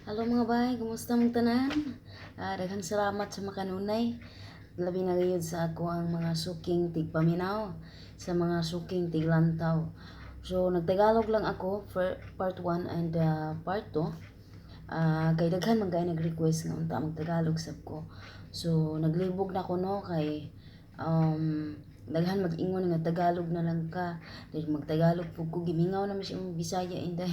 Hello mga bay, kumusta mong tanan? Daghang salamat sa makanunay. Labi na gayud sa ako ang mga suking tigpaminaw, sa mga suking tiglantaw. So nagtagalog lang ako for part 1 and part 2. Kay daghan man kay nag-request nga unta magtagalog sab ko. So naglibog na ko no kay daghan mag-ingon nga Tagalog na lang ka. Dahil magtagalog pug ko, gimingaw na man siya mong Bisaya inday.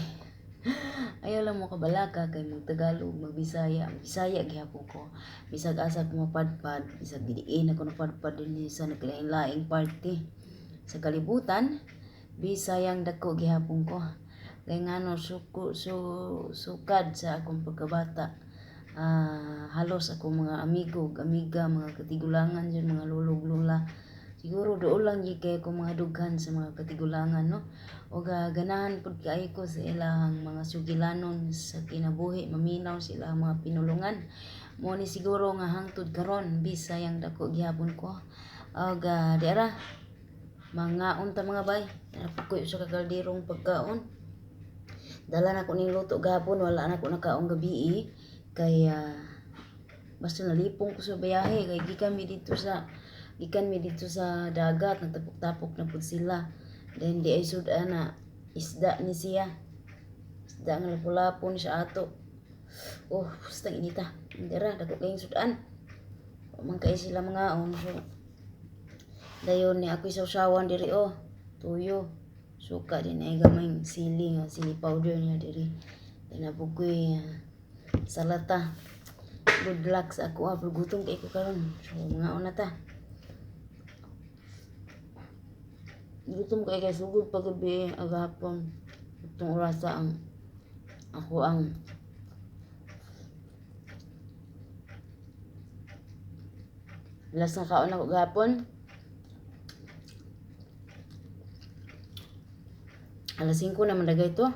Ayaw lang mo kabalaka kay magtagalog, magbisaya, Bisaya gihapon ko. Bisag asa ko mapadpad, bisag didiin ako napadpad dinhi sa naglaing-laing party sa kalibutan, Bisayang dako gihapon ko. Kay ngano suko su, sukad sa akong pagkabata. Halos akong mga amigo, amiga, mga katigulangan dyan, mga lulog lula. Siguro doon lang gyud kay ko mga dughan sa mga katigulangan no. O ganahan pud kaayo ko sa ilang mga sugilanon sa kinabuhi, maminaw sa ilang mga pinulungan. Mo ni siguro nga hangtod karon Bisayang dako gihapon ko. Og di ara mga unta mga bay, napukoy sa kakalderong pagkaon. Dala na ko ning luto gahapon, wala na ko nakaon gabi kay basta nalipong ko sa biyahe kay gikan mi dito sa dagat, nagtapok-tapok na pud sila. Then di ay sud na isda ni siya. Isda nga lapu-lapu ni siya ato. Oh, basta inita. Dira dako kayong sudan. Wa man kay sila mangaon, so dayon ni ako'y sawsawan diri oh. Tuyo. Suka din ay gamay sili nga sili powder niya diri. Then abog ko'y salata. Good luck sa ako ah, pero gutom kay ko karon. So mangaon na ta. Gutom kay kay sugod pagabi agahapon. Itong orasa ang ako ang last na kaon ako gahapon. Alas 5 naman dagay to.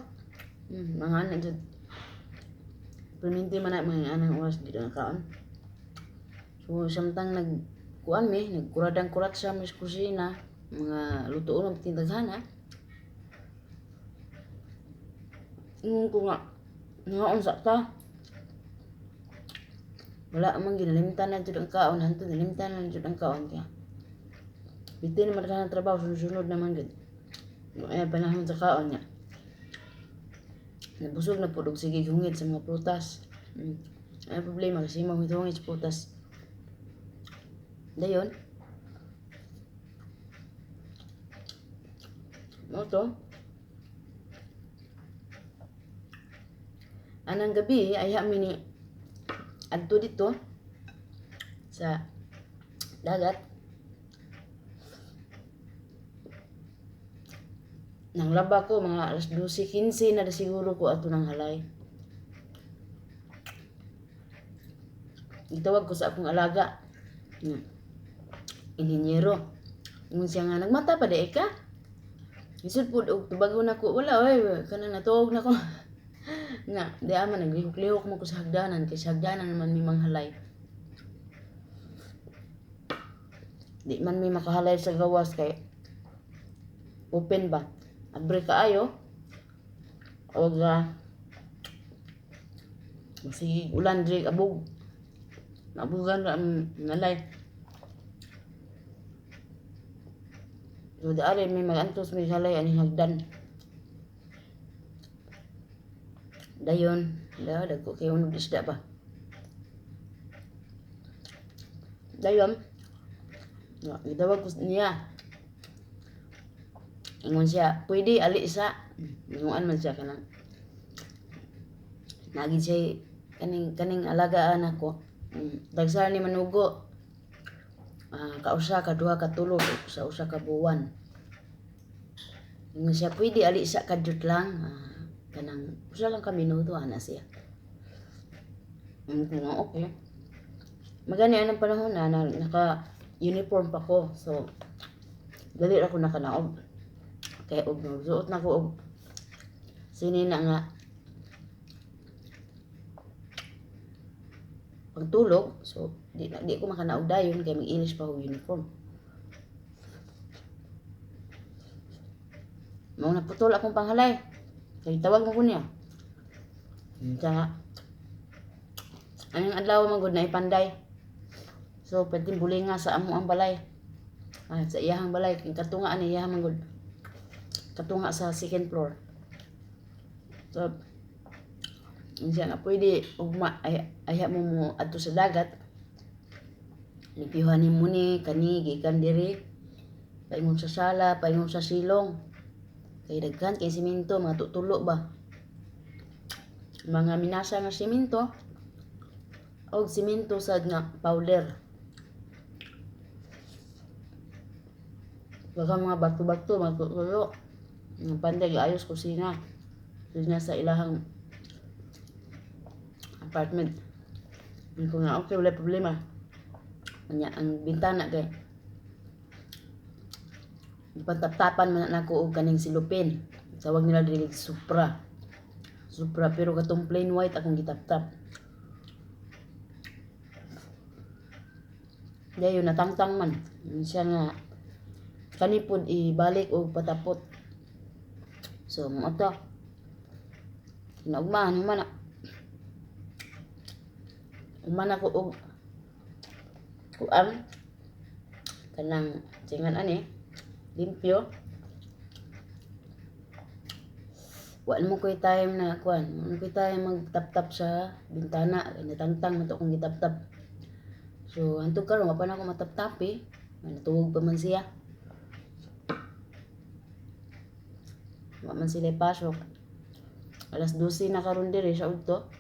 Mga anak jud. Perminti man na mga anang oras dito na kaon. So samtang nagkuan mi, nagkuradang kurat sa mis kusina, mga lutoon ang tindaghan ha. Ingon ko nga, ngaon sa ta. Wala man ginalimtan na jud ang kaon, hantod nalimtan na jud ang kaon kaya. Bitin naman ka ng trabaho, sunod-sunod naman gud. Ay panahon sa kaon niya. Nabusog na pud og sige hungit sa mga prutas. Ay problema kasi mahungit sa prutas. Dayon. Mo to. Anang gabi ay mi ni adto dito sa dagat. Nang laba ko mga alas 12:15 na siguro ko ato nang halay. Gitawag ko sa akong alaga. Inhinyero. Ingon siya nga nagmata pa di ka. Isod pud og tubagon nako, wala oy, kanang natuog na ko. Nga, di ama naglihok-lihok mo ko sa hagdanan kay sa hagdanan naman mi manghalay. Di man mi makahalay sa gawas kay open ba. Abre kaayo. Og sige ulan diri abog. Naabugan ra ang nalay. So daari mi magantos mi halay aning hagdan. Dayon, da dagko kay unog isda ba. Dayon, gitawag ko niya. Ingon siya, pwede ali sa. Ingon man siya kanang. Nagi siya kaning alagaan ako. Dagsa ni manugo. Kausa ka duha ka tulo sa usa ka buwan. Ingon siya, pwede ali sa kadyot lang. Kanang usa lang ka minuto ana siya. Ko nga okay. Magani anang panahon na naka uniform pa ko. So dali ra ko nakanaog. Kay og suot na ko og sini na nga pagtulog, so di ko makanaog dayon kay mag-ilis pa og uniform. Mao na putol akong panghalay. Kay tawag mo ko niya. Unsa nga? Anang adlaw man gud na ipanday. So pwede bulinga sa amo ang balay. Ah, sa iyahang balay kay katunga ani iyahang man gud. Katunga sa second floor. So siya nga pwede ugma ay ayha mo mo adto sa dagat. Limpyuhan nimo ni kani gikan diri paingon sa sala, paingon sa silong. Kay daghan kay simento, mga tutulo ba. Mga minasa nga simento og simento sad nga powder. Baka mga bato-bato, mga tutulo. Ang panday ayos kusina. Kusina sa ilahang apartment. Hindi ko nga okay, wala problema. Anya ang bintana kay ipataptapan man nako og kaning silupin. Tawag nila diri Supra. Supra, pero katong plain white akong gitaptap. Dayon natangtang man. Siya nga kani pod ibalik og patapot. So mao to. Kinaugmahan human na. Human ako og kuan kanang singan ani limpyo. Wa mo koy time na kuan, wa mo koy time magtap-tap sa bintana, natangtang man to akong gitap-tap. So hantod karon wa pa na ako matap-tap eh. Natuog pa man siya. Wa man sila pasok. Alas 12 na karon diri sa udto.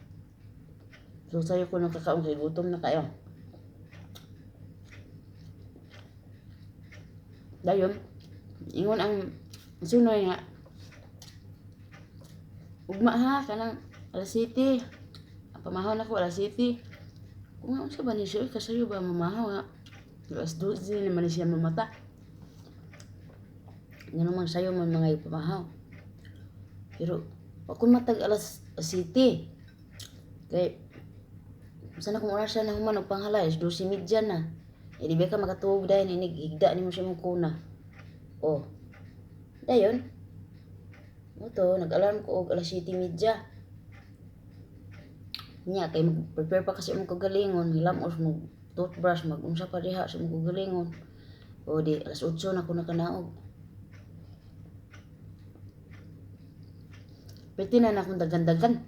So sayo ko nakakaon kay gutom na kayo. Dayon, ingon ang sunoy nga ugma ha kanang alas 7. Pamahaw na ko alas 7. Kung nga unsa ba ni siya, kasayo ba mamahaw nga alas 12 naman ni siya mamata. Nga naman sayo man mga pamahaw. Pero wa ko matag alas 7. Kay unsa na kung oras na human og panghalay, alas 12:30 na. Eh di ba ka makatuog dayon inig higda nimo siya mong kuna. Oh. Dayon. Mo to nag-alarm ko og alas 7:30. Nya kay mag-prepare pa kasi imong kagalingon, hilamos mag toothbrush, mag-unsa pa diha sa imong kagalingon. O di alas 8 na ko nakanaog. Pwede na na akong dagan-dagan.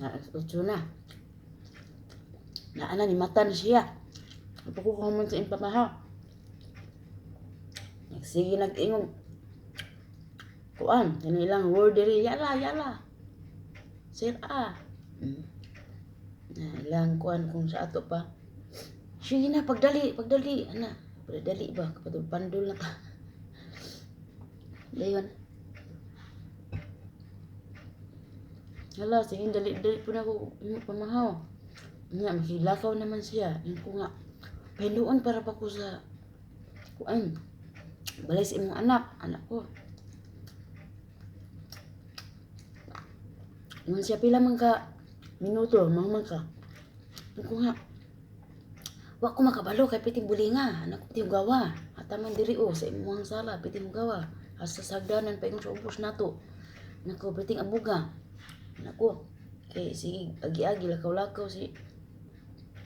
Na alas 8 na. Naa na ni mata na siya. Ako ko human sa impamaha. Nagsige nag-ingog. Kuan, kani ilang word diri, yala, yala. Sir A. Na ilang kuan kung sa ato pa. Sige na, pagdali, pagdali. Ana, pagdali ba? Kapatid pandol na ka. Dayon. Hala, sige, dali, dali po na ako pamahaw. Nga, makilakaw naman siya. Yung ko nga, pahinduon para pa ko sa kuan. Balay sa imong anak, anak ko. Ingon siya, pila man ka minuto, mahuman ka. Ingon ko nga, wa ko makabalo kay piting bulinga, anak ko piting gawa. Ataman diri o sa imong sala, piting gawa. Asa sa hagdanan pa ingon sa ubos nato. Nako piting abuga. Nako, kay sige agi-agi lakaw-lakaw si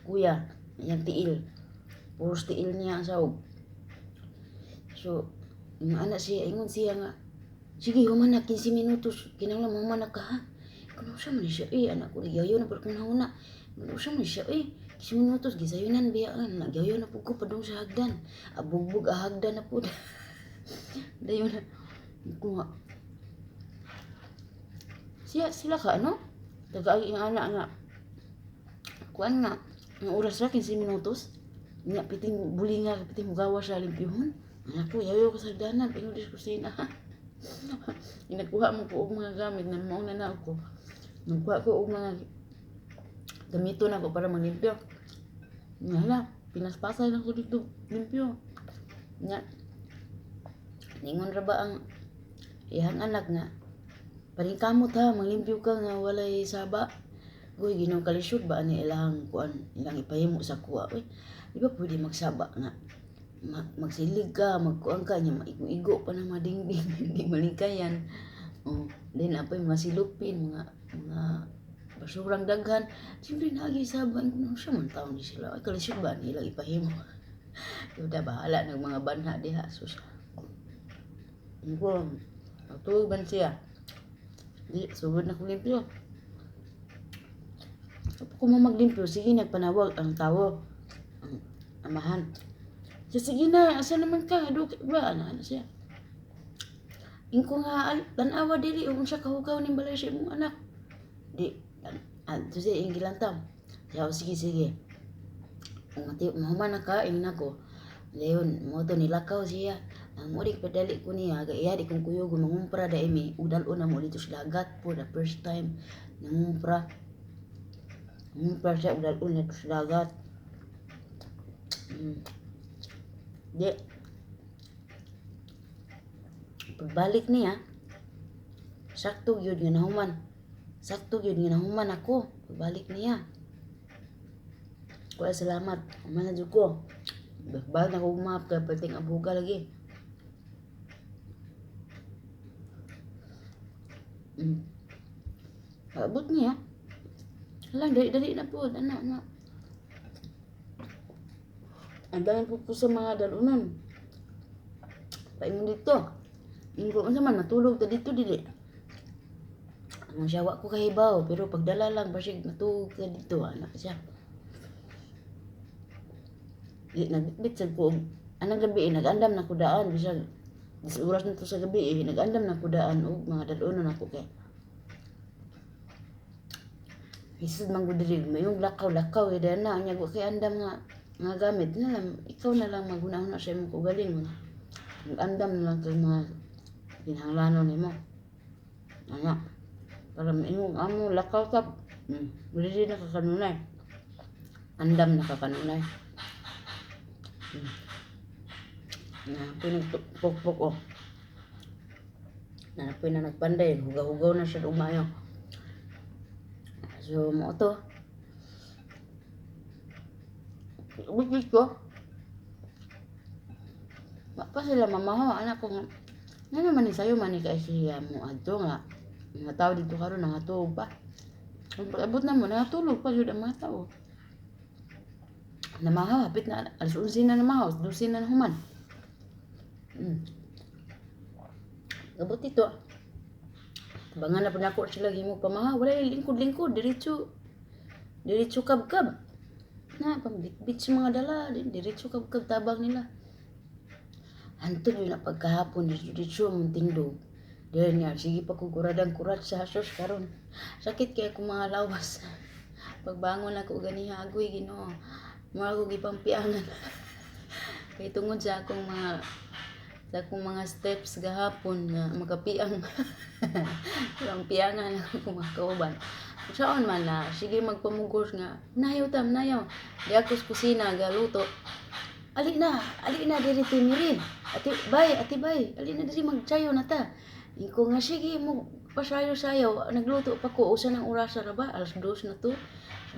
kuya, iyang tiil. Puros tiil niya ang sahog. So, yung anak siya, ingon siya nga, sige, human na, 15 minutos, kinahanglan human na ka ha. Kuno siya man siya, eh, anak ko, nagyayo na pero kung nauna. Kuno siya man siya, eh, 15 minutos, gisayunan biya, nagyayo na po ko, padung sa hagdan. Abugbog, ahagdan na po. Dayon na, ko nga, siya, sila ka, ano? Tagaagi ang anak nga, kuan nga, ang oras ra, 15 minutos. Nga, piting bulinga, piting mugawa siya, limpyuhon. Anak ko, yayo ko sa hagdanan, pingon sa kusina. Inakuha mo ko og mga gamit, na mauna na ako. Nagkuha ko og mga gamito na ako para maglimpyo. Nga hala, pinaspasay na ko dito, limpyo. Nga, ningon ra ba ang iyang anak nga, paningkamot ha, manglimpyo ka nga walay saba. Uy, Ginoo kalisod ba ani ilang kuan, ilang ipahimo sa kuha. Uy, di ba pwede magsaba nga? Magsilig ka, magkuan ka nya, maigo-igo pa na madingding, hindi malingkayan. Oh, then apoy mga silupin, mga Basurang daghan. Siyempre naagi sa ba ko siya man taon ni sila. Ay kalisod ba nila ipahimo. Yuda bahala ng mga banha diha sus. Ko tuog ban siya. Di sugod na ko limpyo. Kung mo maglimpyo, sige nagpanawag ang tawo. Ang amahan. Siya, sige na, asa naman ka? Duk, ba, ana, ana siya. Ingko nga, tanawa dili, ug siya kahugaw ning balay sa imong anak. Di, siya, ing gilantaw. Siya, oh, sige, sige. Kung ati, mahuman na ka, ing nako. Dayon, mo to nilakaw siya. Ang uri padali ko niya, kay iya di kong kuyog mangumpra da imi, ug dal-on na mo dito sa dagat for the first time. Nangumpra. Nangumpra siya ug dal-on na sa dagat. Di. Pagbalik niya, sakto gyud nga nahuman. Sakto gyud nga nahuman ako. Pagbalik niya. Kuya, salamat. Human na jud ko. Bakbal na ko map kay perting abuga lagi. Abot niya. Hala, dali-dali na po. Ana, ana. Ang dami po po sa mga dalunan. Paingon dito. Ingko unsa man matulog ta dito dili. Ang siya wa ko kahibaw pero pagdala lang basig matulog ta dito anak siya. Di nagbitbit sad ko anang gabi eh, nag-andam na ko daan bisag dis oras na to sa gabi eh, nag-andam na ko daan og mga dalunan ako kay Isod man gud diri mayong lakaw-lakaw eh dana nya wa kay andam nga nga gamit na lang ikaw na lang maghuna-huna sa imong kaugalingon. Mag-andam na lang kag mga kinahanglanon nimo. Ana para maimong amo lakaw ka ready na ka kanunay. Andam na ka kanunay. Na pinagpukpok oh. Na na nagpanday, hugaw-hugaw na siya umayo. So mo to. Bukid ko. Wa pa sila mamaho, anak ko nga. Nga naman ni sayo man ni kay siya mo adto nga mga tao dito karon nangatulog pa. Ang pag-abot na mo nangatulog pa jud ang mga tao. Namahaw, hapit na alas 11 na namahaw, 12 na human. Abot dito. Tabangan na po nako sila himo pamahaw, wala lingkod-lingkod diretso. Diretso kabkab. Na pambitbit sa mga dala, diretso kabkab tabang nila. Hantod yun na pagkahapon, diretso mong tindog. Dili niya, sige pa ko kuradang kurat sa sus karon. Sakit kay akong mga lawas. Pagbangon ako ganiha agoy Ginoo. Mura ko gipampiangan. Kay tungod sa akong mga steps gahapon nga makapiang. Pampiangan ako mga kauban. Saon man na, sige magpamugos nga, nayaw tam, nayaw. Di ako sa kusina, galuto. Ali na diri timiri. Ate bay, ali na diri magsayo na ta. Iko nga sige mo pasayo-sayo, nagluto pa ko usa ng orasa ra ba, alas 2 na to.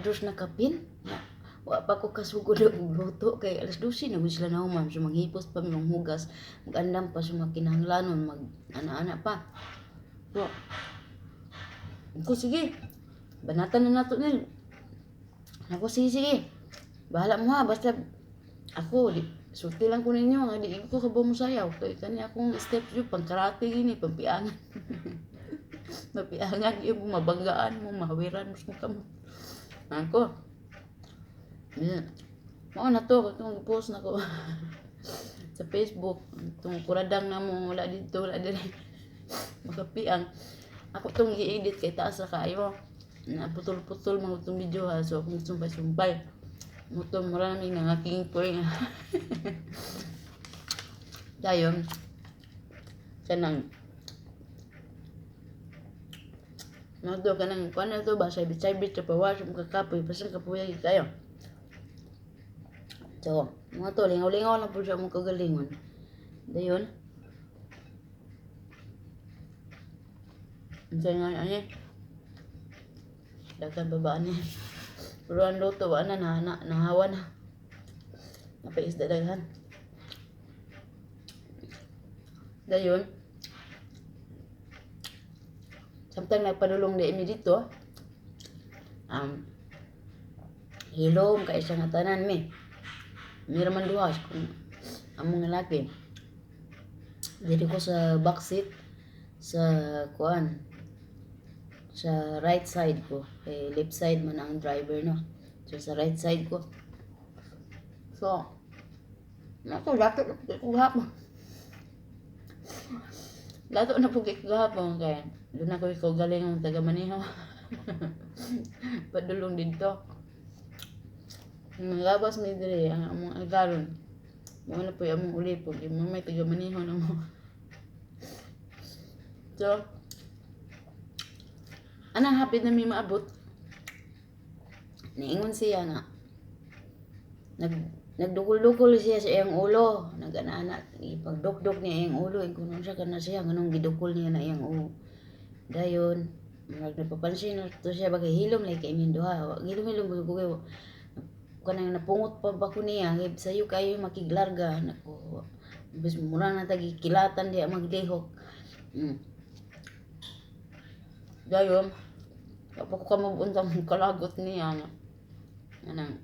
2 na kapin. Ya, wa pa ko kasugod og luto kay alas 12 na gud sila nahuman. So manghipos pa mi manghugas, magandam pa sa mga kinahanglanon, mag ana-ana pa. So, ko sige, banatan na nato ni. Ako sige sige. Bahala mo ha, basta ako di sulti lang ko ninyo nga di ko kabalo mo sayaw kay kani akong steps yun pang karate gini pampiangan. Mapiangan yun mabanggaan mo mahawiran mo sa kamot. Ako. Yeah. Mao na to itong post na ko sa Facebook itong kuradang na mo wala dito wala diri makapiang. Ako tong gi-edit kay taas ra kaayo. Na putol-putol mga itong video ha. So akong sumpay-sumpay. Muto mura na may nga king ko nga. Dayon kanang Nado kanang kuan na to ba saybit-saybit sa pawas makakapoy basta kapoy kayo. So, mga to lingaw-lingaw lang po siya mong kagalingon. Dayon. Unsa nga ani? Daghan pa ba ani? Pero ang luto wa na na, nahawa na. Napaisda daghan. Dayon. Samtang nagpadulong di mi dito, Hilom kay siya nga tanan mi. Mira man duha kung among lalaki. Diri ko sa back seat sa kuan, sa right side ko. Eh, left side man ang driver, no. So sa right side ko. So, nako, dato na pud ko gahapon. Dato na pud ko gahapon kay duna ko kaugalingong taga maneho. Padulong didto. Nangabas mi diri ang among agaron. Mao na po'y among ulipon kay mamay taga maneho na mo. So, anang hapit na mi maabot. Niingon siya nga nagdukol-dukol siya sa iyang ulo, nag-ana-ana, ipagdukduk niya iyang ulo, ingon siya kana siya nganong gidukol niya na iyang ulo. Dayon, murag napapansin na to siya ba kay hilom lagi kay imong duha. Hilom-hilom ko kanang napungot pa ba ko niya kay sayo kayo makiglarga nako. Bis mura na tagi kilatan diha maglihok. Dayon, wa pa ko kamub-on sa kalagot niya nga. Anang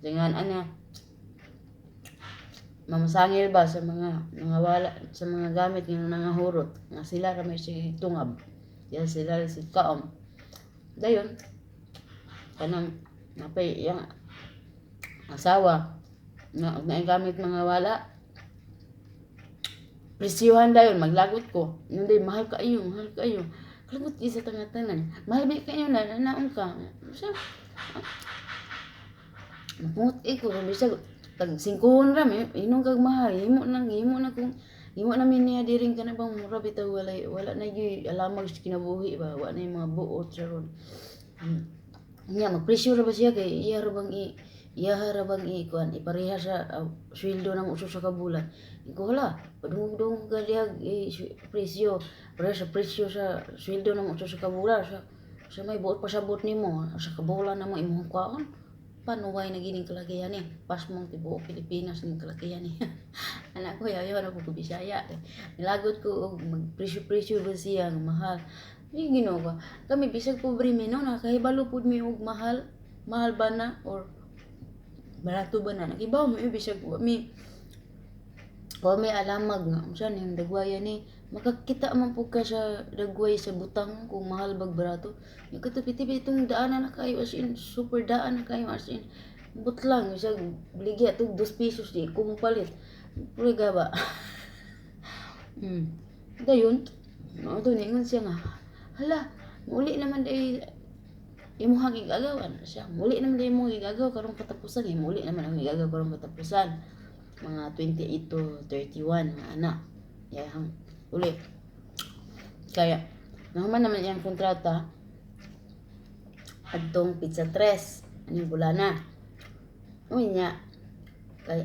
tingan ana mamasangil ba sa mga wala sa mga gamit nga nangahurot nga sila ra may si tungab ya sila ra si kaom. Dayon kanang napay iyang asawa nga og naay gamit mga wala presyuhan, dayon maglagot ko. Hindi, mahal kaayo, mahal kaayo. Kalagot isa tanga tanan. Mahal ba kayo na naon ka siya. Mapungot ko bisag tag singkuhon ra mi inong kag mahal, himo nang himo na kung himo na mi niya diring kana bang mura bitaw wala wala na gyud alamag sa kinabuhi ba, wa na yung mga buot sa ron. Nya magpresyo ra ba siya kay iya ra bang i kuan ipareha sa sweldo namo usa sa ka bulan. Ko hala, padungog-dungog ka diha presyo, pareha sa presyo sa sweldo namo usa sa ka bulan sa may buot pasabot nimo sa kabulan namo imong kwaon. Panuway na gining kalakihan ni. Pasmong tibuok Pilipinas ning kalakihan ni. Anak ko, yaw na ko Bisaya. Nilagot ko og magpresyo-presyo ba siya nga mahal. Ay, Ginoo ko. Kami bisag pobre mi no, nakahibalo pud mi og mahal. Mahal ba na or barato ba na? Nakibaw mi bisag wa mi wa may alamag nga unsa ning dagwaya ni, makakita man pud ka sa dagway sa butang kung mahal bag barato. Yung kato piti itong daanan na kayo, as in super daan na kayo, as in butlang bisag baligya tug 2 pesos di ko mopalit. Puro ba. Dayon, mao to niingon siya nga, hala, muli naman day imuhang igagaw ana siya. Muli naman day imong igagaw karong katapusan, eh, muli naman ang igagaw karong katapusan. Mga 28 to 31 mga anak. Yahang uli. Kaya nahuman naman iyang kontrata adtong petsa 3 aning bulana. Uy nya kay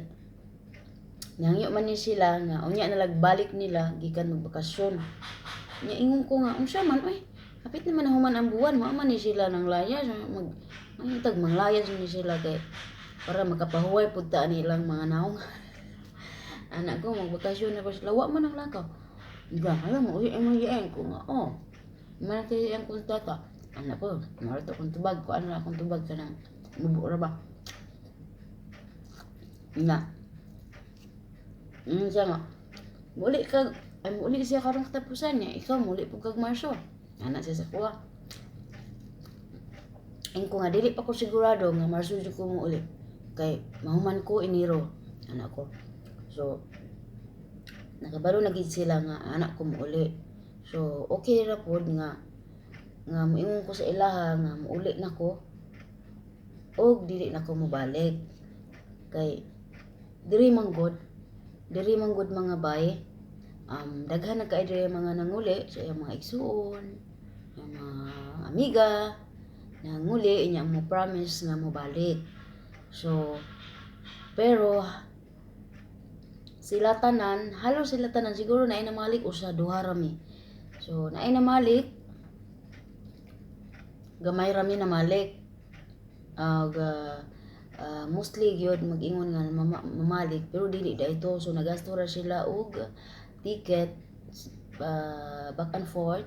nangyo man ni sila nga unya na balik nila gikan magbakasyon. Nya ingon ko nga unsa man oy, hapit naman nahuman ang buwan, mao man ni sila nang layas mag ang tag manglayas ni sila kay para makapahuway pud ta ani ilang mga naong. Anak ko magbakasyon na ba sila, wa man ang lakaw. Ga, alam mo, uy, mo yan ko nga, oh. Man kay ang kontrata. Anak ko, mara to akong tubag, ko ano akong tubag kanang mubo ra ba. Na. Siya nga. Muli ka, ay muli siya karong katapusan niya. Ikaw muli pud kag Marso. Ana siya sa kuha. Ingko nga dili pa ko sigurado nga Marso jud ko mo uli. Kay mahuman ko Enero, anak ko. So nakabalo na gid sila nga anak ko mouli. So okay ra pod nga nga moingon ko sa ilaha nga mouli na ko og dili na ko mobalik. Kay diri man gud mga bay, daghan na kay diri mga nanguli sa iyang mga igsuon, ang mga amiga nanguli inya mo promise nga mobalik. So pero sila tanan, halos sila tanan siguro naay namalik, usa duha ra mi. So naay namalik, gamay ra mi namalik. Mostly gyud mag-ingon nga mamalik pero dili dai to. So nagasto ra sila og ticket back and forth.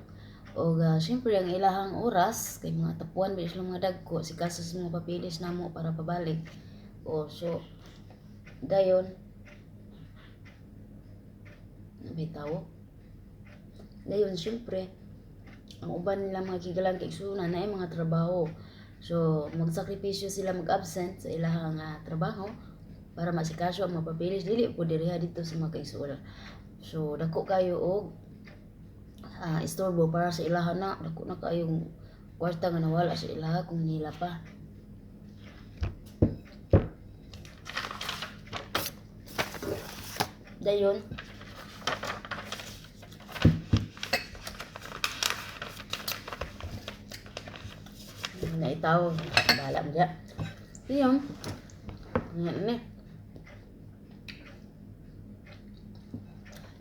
Og syempre ang ilahang oras kay mga tapuan ba sila mga dagko si kaso sa mga papilis namo para pabalik. O so dayon bitaw. Dayon syempre ang uban nila mga kigalang kaigsuonan naay mga trabaho. So magsakripisyo sila, mag-absent sa ilahang trabaho para masikaso ang mga papeles, dili po diriha dito sa mga kaigsuonan. So dako kayo og istorbo para sa ilaha na dako na kayong kwarta nga nawala sa ilaha kung nila pa. Dayon naitaw, bahala mo diya. Dayon nga ni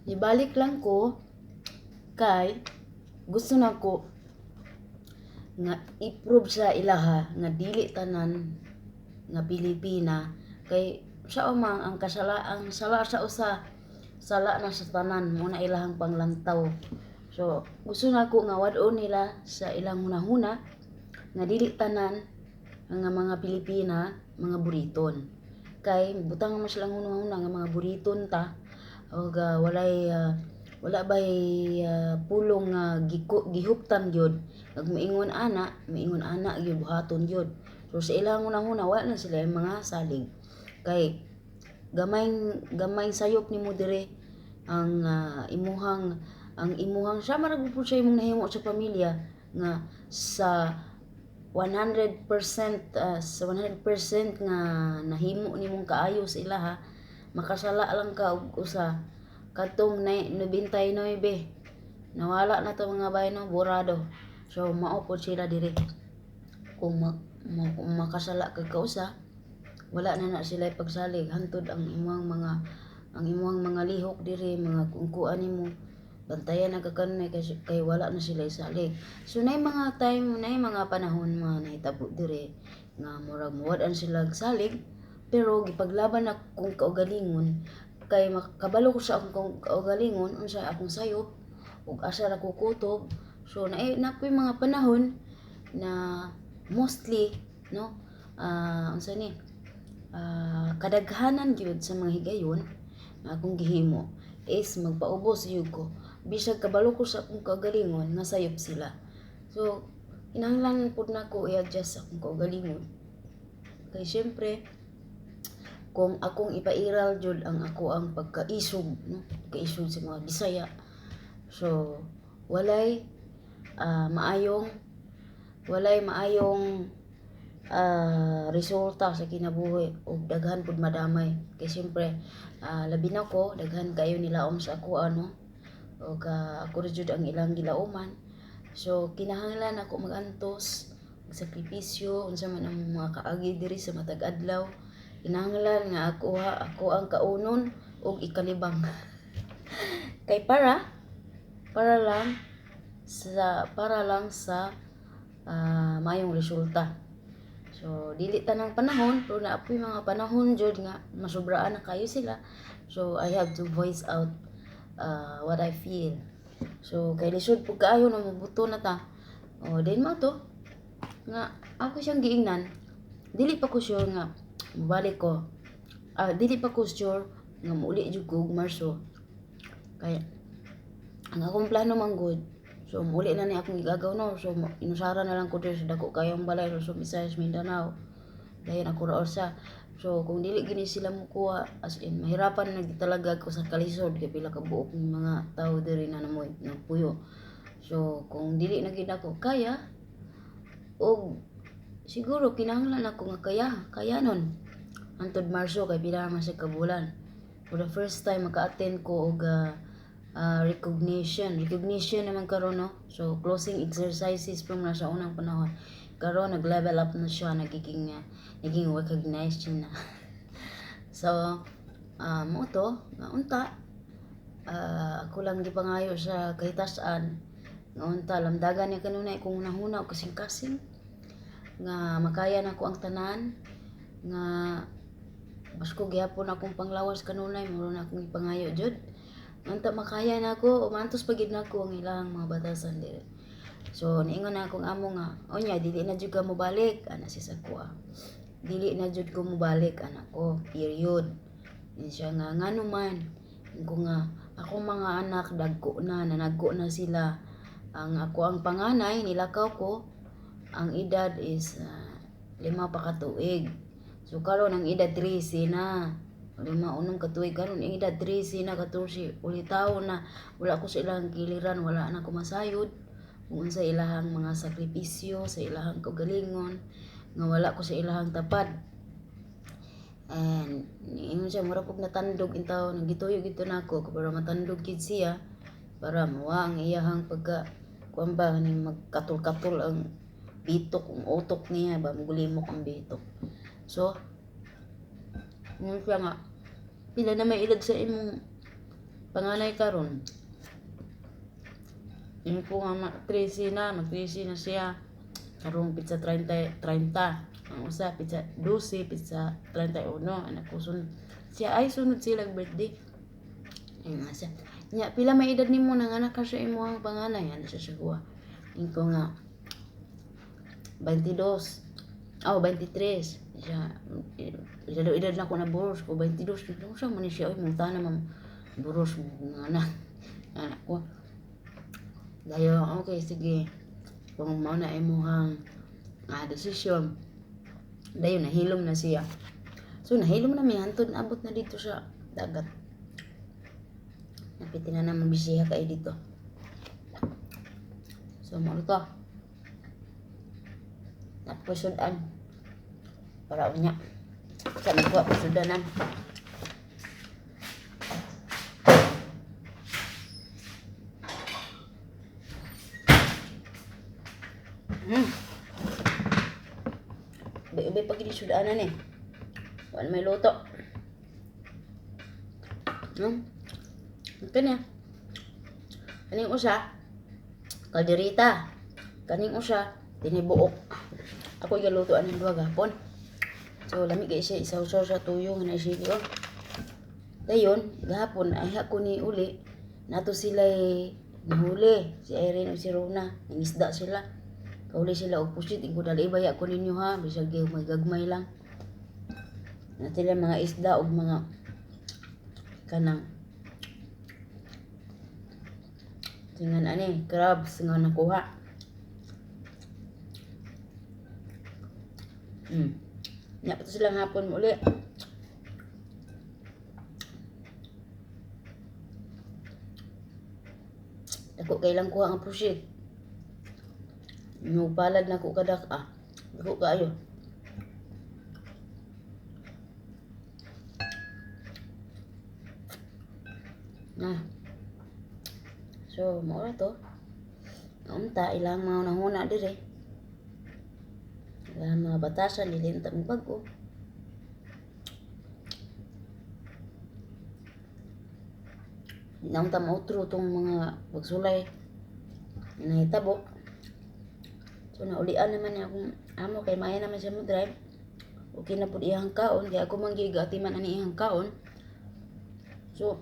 ibalik lang ko kay gusto na ko nga i-prove sa ilaha nga dili tanan nga Pilipina kay sa umang ang kasala, ang sala sa usa, sala na sa tanan mo na ilahang panglantaw. So gusto na ko nga wad-on nila sa ilang hunahuna nga dili tanan nga mga Pilipina mga buriton, kay butang man silang hunahuna nga mga buriton ta og walay wala bay pulong nga gihuptan gyud. Ag moingon ana gyud, buhaton gyud. So sa ilang hunahuna wala na sila yung mga salig kay gamay gamay sayop nimo dire ang imuhang siya marag pud siya imong nahimo sa pamilya nga sa 100%, sa 100% nga nahimo nimong kaayo sa ilaha, makasala lang ka og usa, katong 99 nawala na to mga bay, no, burado. So mao pod sila diri kung kung makasala kag kausa, wala na na sila pagsalig hantod ang imong mga lihok diri, mga kungkuan nimo, bantayan na ka kanunay kay wala na sila isalig. So nay mga time, nay mga panahon mga nahitabo diri nga murag muwad-an sila og salig, pero gipaglaban na kung kaugalingon kay makabalo ko sa akong kaugalingon unsa akong sayop ug asa ra ko kutob. So naay napoy mga panahon na mostly, no, unsa ni, kadaghanan gyud sa mga higayon nga akong gihimo is magpaubos gyud ko bisag kabalo ko sa akong kaugalingon nga sayop sila. So kinahanglan pud nako i-adjust sa akong kaugalingon kay syempre kung akong ipairal jud ang ako ang pagkaisog, no, pagkaisog sa mga Bisaya, so walay maayong walay maayong resulta sa kinabuhi ug daghan pud madamay kay siyempre labi na ko, daghan kayo nilaom sa ako ano ug ako ra jud ang ilang gilauman. So kinahanglan ako magantos, magsakripisyo unsa man ang mga kaagi diri sa matag adlaw. Kinahanglan nga ako ha, ako ang kaunon ug ikalibang kay para lang sa maayong resulta. So dili tanang panahon, pero naa poy mga panahon jud nga masubraan na kayo sila. So I have to voice out what I feel. So kay lisod pud kaayo na mobuto na ta. O din mo to nga ako siyang giingnan, dili pa ko sure nga mobalik ko. Dili pa ko sure nga muuli jud ko og Marso kay ang akong plano man gud, so muuli na ni akong gigagaw, no. So inusara na lang ko diri sa dako kayong balay sa Visayas, Mindanao. Dayon ako ra usa. So kung dili gini sila mokuha, as in mahirapan na gyud talaga ako sa kalisod kay pila ka buok ng mga tawo diri na namoy nagpuyo. So kung dili na gyud ako kaya og siguro kinahanglan ako nga kaya kayanon hantod Marso kay pila man siya ka bulan. For the first time maka-attend ko og recognition. Recognition naman karon, no. So closing exercises from na sa unang panahon. Karon nag-level up na siya, nagiging naging recognized na. So mo to nga unta ako lang gipangayo sa kahitasan nga unta lamdagan niya kanunay kung hunahuna og kasing-kasing nga makaya nako ang tanan nga basko gihapon akong panglawas kanunay. Muro na akong ipangayo jud unta makaya nako, umantos pa gid nako ang ilang mga batasan diri. So niingon na akong amo nga, "Unya dili na jud ka mobalik," ana siya sa akoa. "Dili na jud ko mobalik," ana ko, period. Ingon siya nga, "Ngano man?" Ingon ko nga, "Akong mga anak dagko na, nanagko na sila. Ang ako ang panganay nilakaw ko, ang edad is 5 pa ka tuig. So karon ang edad 13 na. 5 unom ka tuig karon ang edad 13 na, 14 ulitaw na. Wala ko sa ilang giliran, wala na ko masayod kung unsa ilahang mga sakripisyo sa ilahang kaugalingon nga wala ko sa ilahang tapad." And niingon siya, mura kog natandog intaw, nagituyo gito nako para matandog gid siya para mawa ang iyahang pagka kuan ba, kaning magkatul-katul ang bitok, ang utok niya ba, mugulimok ang bitok. So ingon siya nga, "Pila na may edad sa imong panganay karon?" Ingon ko nga, 13 na, mag 13 na siya karong pitsa 30, 30. Ang usa pitsa 12, pitsa 31, anak ko. Sunod siya, ay sunod sila birthday. Ayun nga siya. "Nya, pila may edad nimo nang anak ka sa imong panganay?" Ano siya siya kuha. Ingon ko nga, 22. Oh, 23. Siya, edad edad na ko na buros ko, 22. Ano siya man siya, oy, munta na mam buros mga anak. Anak ko. Dayo, "Okay, sige. Kung mao na imuhang desisyon." Dayon, nahilom na siya. So, nahilom na mi, hantod abot na dito sa dagat. Napitin na naman bisiha kayo dito. So, mao to. Napusudan. Para unya. Sa nagkuha pasudanan. Ubay-ubay pag sudanan eh. Wala may luto. Ito niya. Kaning usa, kalderita. Kaning usa, tinibuok. Ako galuto aning duha gapon. So lami kay siya isawsaw sa tuyo nga na sili oh. Dayon, gahapon ay ko ni uli nato sila nahuli si Irene ug si Rona, nangisda sila. Kauli sila og pusit ingko dali baya ko ninyo ha, bisag magagmay lang. Na sila mga isda og mga kanang tingan ani crabs nga nakuha. Nya pa to sila hapon uli. Dako kay lang kuha ang pusit. Nupalad na ko kadak ah. Dako kaayo. Na. So, mao ra to. Unta ilang mga nahuna dire. Ilang mga batasan dili unta bag-o. Di na unta mautro tong mga pagsulay nahitabo. So naulian naman niya akong amo kay maya naman siya mo drive. Okay na pud iyang kaon kay ako man gyud gaatiman ani iyang kaon. So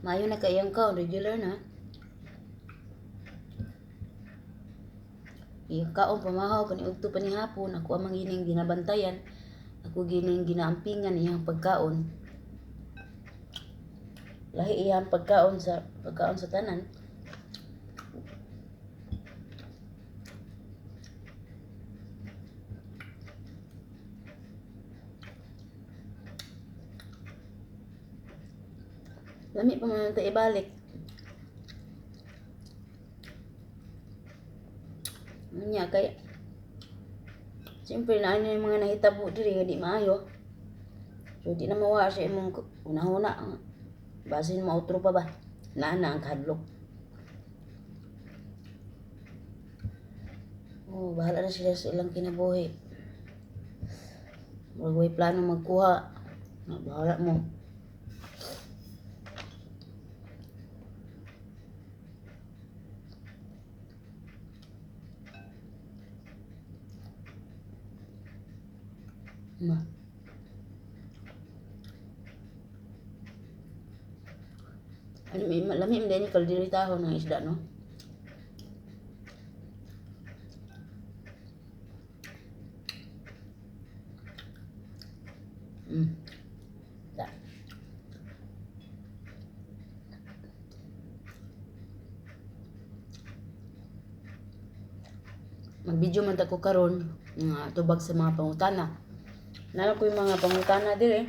maayo na kay iyang kaon, regular na. Iyang kaon pamahaw kani udto pa ni hapon, ako amang gining ginabantayan. Ako gining ginaampingan iyang pagkaon. Lahi iyang pagkaon sa tanan. Lami pa man ta ibalik. Nya kay siyempre na ano yung mga nahitabo diri nga di maayo. So di na mawa sa imong hunahuna. Basin mautro pa ba? Naa na ang kahadlok. Oh, bahala na sila sa ilang kinabuhi. Murag way plano magkuha. Na, bahala mo. Ma. Ano, may lami man ni kalderitahon ng isda, no? Da. Mag-video man ta ko karon nga tubag sa mga pangutana. Naa ko yung mga pangutana dire.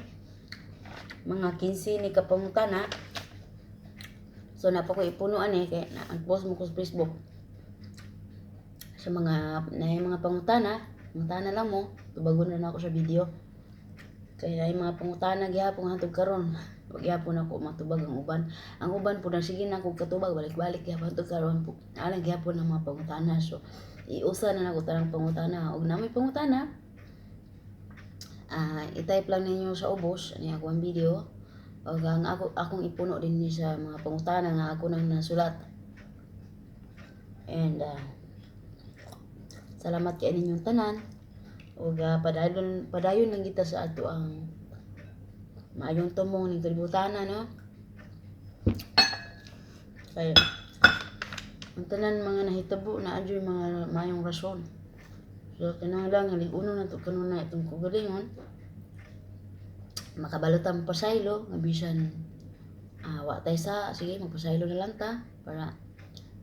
Mga 15 ni ka pangutana. So naa pa ko ipunoan eh kay na ang post mo ko sa Facebook. Sa mga na yung mga pangutana, pangutana lang mo, tubagon na ako sa video. Kay na yung mga pangutana gihapon hantod karon. Wa gihapon ako matubag ang uban. Ang uban pud ang sige na kog katubag, balik-balik gihapon hantod karon. Alang gihapon ang mga pangutana. So iusa na nako tanang pangutana. Og naa moy pangutana, i-type lang ninyo sa ubos ani ako ang video. Og ang ako akong ipuno din ni sa mga pangutana nga ako nang nasulat. And salamat kay ninyong tanan. Og padayon padayon lang kita sa ato ang maayong tumong ning kalibutana, no? Kay ang tanan mga nahitabo naa juy mga maayong rason. So kinahanglan nga lig-unon nato kanunay itong kaugalingon. Makabalo ta pasaylo nga bisan wa tay sa sige, magpasaylo na lang ta para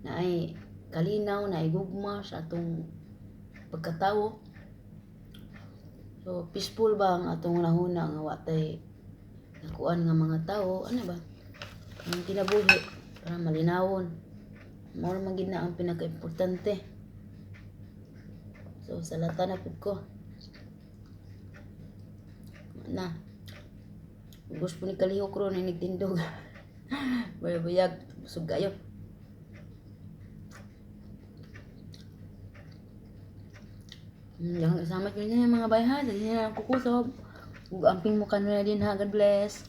naay kalinaw, naay gugma sa atong pagkatawo. So peaceful ba ang atong hunahuna nga wa tay nakuan nga mga tawo, ano ba? Ang kinabuhi para malinawon. Mao man gid na ang pinakaimportante. So salata na pud ko. Na. Gusto ni kalihok ron inig tindog. Buyag, busog kayo. Daghang salamat yun mga bayha. Dali na lang kukusob. Ug amping mo kanunay din ha. God bless.